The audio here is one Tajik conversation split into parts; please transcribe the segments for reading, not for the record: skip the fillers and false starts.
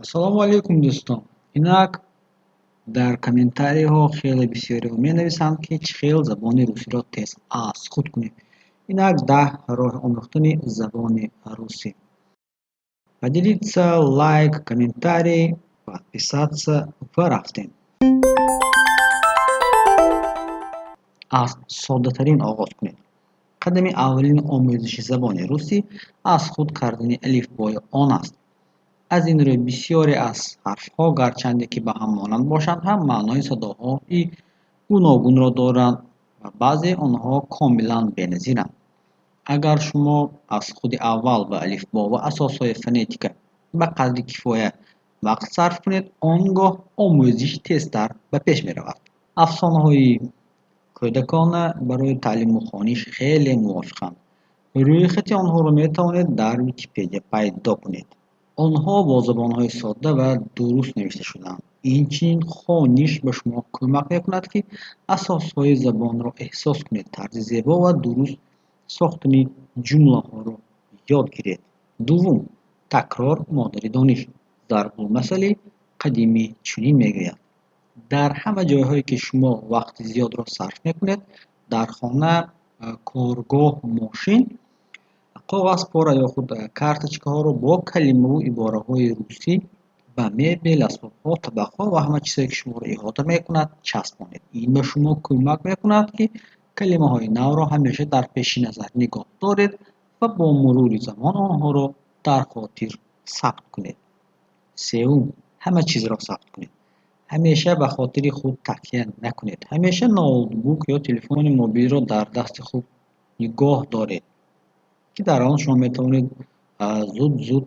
Ассалому алайкум, дӯстон! Инак, дар комментариҳо хеле бисёриҳо менависанд, ки чӣ хел забони русиро тез аз худ кунем. Инак, 10 роҳи омӯхтани забони русӣ. Поделиться, лайк, комментарий, подписаться ва рафтем. Аз соддатарин оғоз кунед. Қадами аввалини омӯзиши забони русӣ аз худ кардани алифбои он аст. Аз ин рӯ, бисёре аз ҳарфҳо, гарчанде ки ба ҳам монанд бошанд ҳам, маънои садоҳои гуногунро доранд ва баъзеи онҳо комилан беназиранд. Агар шумо аз худи аввал ба алифбо ва асосҳои фонетика ба қадри кифоя вақт сарф кунед, он гоҳ омӯзиш тезтар ба пеш меравад. Афсонаҳои кӯдакона барои таълиму хониш хеле мувофиқанд. Рӯйхати онҳоро метавонед дар Википедия пайдо кунед. Онҳо бо забонҳои содда ва дуруст навишта шудаанд. Инчунин хониш ба шумо кӯмак мекунад, ки асосҳои забонро эҳсос кунед, тарзи зебо ва дуруст сохтани ҷумлаҳоро ёд гиред. Дуввум, такрор модари дониш. Зарбулмасали қадимӣ чунин мегӯяд: дар ҳама ҷойҳое, ки шумо вақти зиёдро сарф мекунед, дар хона, коргоҳ, мошин, коғазпора ё худ карточкаҳоро бо калимаву ибораҳои русӣ ба мебел, асбобҳо, табақҳо ва ҳама чизҳое, ки шуморо иҳота мекунад, часпонед. Ин ба шумо кӯмак мекунад, ки калимаҳои навро ҳамеша дар пеши назар нигоҳ доред ва бо мурури замон онҳоро дар хотир сабт кунед. Сеюм, ҳама чизро сабт кунед. Ҳамеша ба хотири худ такя накунед. Ҳамеша ноутбук ё телефони мобилро дар дасти худ нигоҳ доред, ки дар он шумо метавонед зуд зуд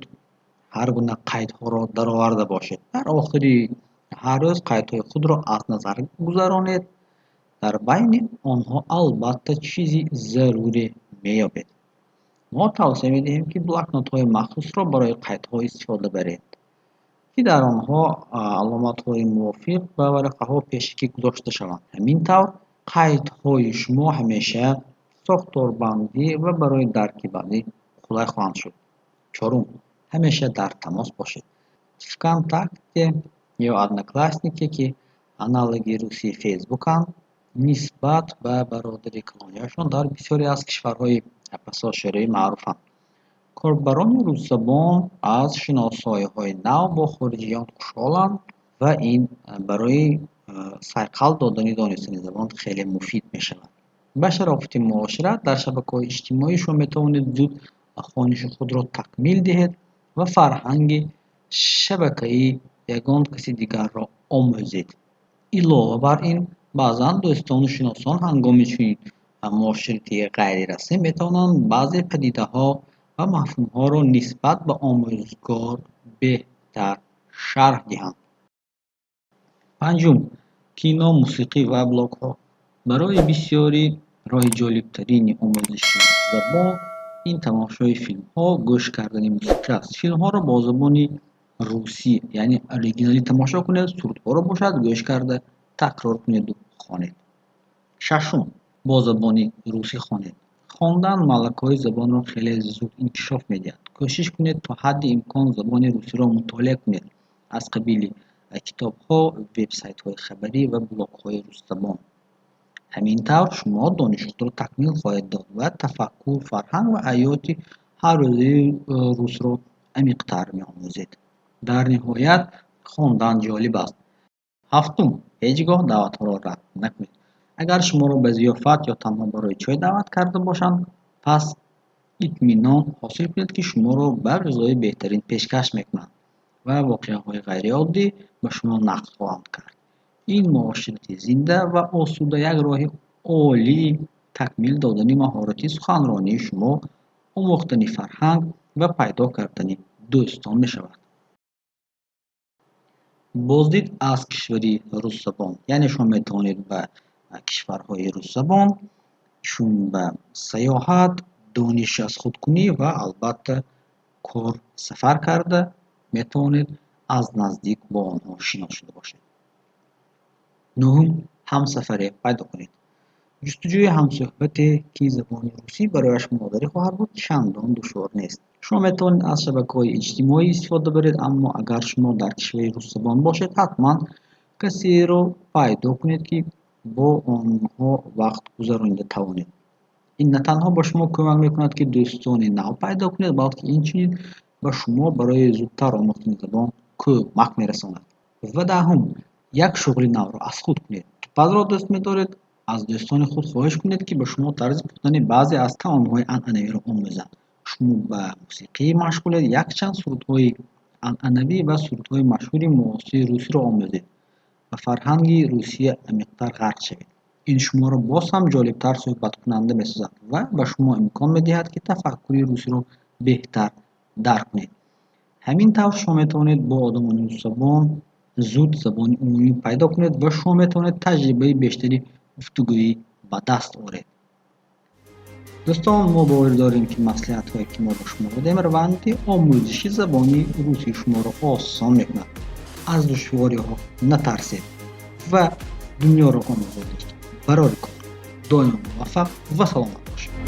ҳар гуна қайдҳоро дароварда бошед. Дар охири ҳар рӯз қайдҳои худро аз назар гузаронед. Дар байни онҳо албатта чизи заруре меёбед. Мо тавсия медиҳем, ки блокнотҳои махсусро барои қайдҳо истифода баред, ки дар онҳо аломатҳои мувофиқ ба варақаҳо пешакӣ гузошта шаванд. Ҳамин тавр, қайдҳои шумо ҳамеша сохторбандӣ ва барои дарки баъдӣ қулай хоҳанд шуд. Чорум, ҳамеша дар тамос бошед. ВКонтакте ё Одноклассники, ки аналоги русии Фейсбуканд, нисбат ба бародари калонияшон дар бисёре аз кишварҳои пасошӯравӣ маъруфанд. Корбарони русзабон аз шиносоиҳои нав бо хориҷиён хушҳоланд ва ин барои сайқал додани донистани забон хеле муфид мешавад. Ба шарофати муошират дар шабакаҳои иҷтимоӣ шумо метавонед зуд хониши худро такмил диҳед ва фарҳанги шабакаи ягон каси дигарро омӯзед. Илова бар ин, баъзан дӯстону шиносон ҳангоми чунин муоширати ғайрирасмӣ метавонанд баъзе падидаҳо ва мафҳумҳоро нисбат ба омӯзгор беҳтар шарҳ диҳанд. Панҷум, кино, мусиқӣ ва блогҳо. Барои бисёрӣ роҳи ҷолибтарини омӯзиши забон ин тамошои филмҳо, гӯш кардани мусиқӣ аст. Филмҳоро бо забони русӣ, яъне оригиналӣ, тамошо кунед, сурудҳоро бошад, гӯш карда такрор кунеду хонед. Шашум, бо забони русӣ хонед. Хондан малакаҳои забонро хеле зуд инкишоф медиҳад. Кӯшиш кунед то ҳадди имкон забони русиро мутолиа кунед, аз қабили китобҳо, вебсайтҳои хабарӣ ва блогҳои русзабон. Ҳамин тавр, шумо дониши худро такмил хоҳед дод ва тафаккур, фарҳанг ва ҳаёти ҳаррӯзаи русро амиқтар меомӯзед. Дар ниҳоят, хондан ҷолиб аст. Ҳафтум, ҳеҷ гоҳ даъватҳоро рад накунед. Агар шуморо ба зиёфат ё танҳо барои чой даъват карда бошанд, пас итминон ҳосил кунед, ки шуморо ба ғизои беҳтарин пешкаш мекунанд ва воқеаҳои ғайриоддӣ ба шумо нақл хоҳанд кард. Ин муоширати зинда ва осуда як роҳи олии такмил додани маҳорати суханронии шумо, омӯхтани фарҳанг ва пайдо кардани дӯстон мешавад. Боздид аз кишвари русзабон, яъне шумо метавонед ба кишварҳои русзабон чун ба сайёҳат, дониш аз худкунӣ ва албатта кор сафар карда, метавонед аз наздик бо онҳо шинос шуда бошед. Нуҳум, ҳамсафаре пайдо кунед. Ҷустуҷӯи ҳамсӯҳбате, ки забони русӣ барояш модарӣ хоҳад буд, чандон душвор нест. Шумо метавонед аз шабакаҳои иҷтимоӣ истифода баред, аммо агар шумо дар кишвари русзабон бошед, ҳатман касеро пайдо кунед, ки бо онҳо вақт гузаронида тавонед. Ин на танҳо ба шумо кӯмак мекунад, ки дӯстони нав пайдо кунед, балки инчунин ба шумо барои зудтар омӯхтани забон кӯмак мерасонад. Ва даҳум, як шуғли навро аз худ кунед. Пазро дӯст медоред? Аз дӯстони худ хоҳиш кунед, ки ба шумо тарзи пухтани баъзе аз таомҳои анъанавиро омӯзанд. Шумо ба мусиқӣ машғулед? Якчанд сурудҳои анъанавӣ ва сурудҳои машҳури муосири русиро омӯзед. Ба фарҳанги Русия амиқтар ғарқ шавед. Ин шуморо боз ҳам ҷолибтар суҳбаткунанда месозад ва ба шумо имкон медиҳад, ки тафаккури русиро беҳтар дарк кунед. Ҳамин тавр шумо метавонед бо одамони русзабон зуд забони умумӣ пайдо кунед ва шумо метавонед таҷрибаи бештари гуфтугӯӣ ба даст оред. Дӯстон, мо боварӣ дорем, ки маслиҳатҳое, ки мо ба шумо додем, раванди омӯзиши забони русии шуморо осон мекунад. Аз душвориҳо натарсед ва дунёро омӯзед. Дӯстон, барори кор, доимо муваффақ ва саломат бошед.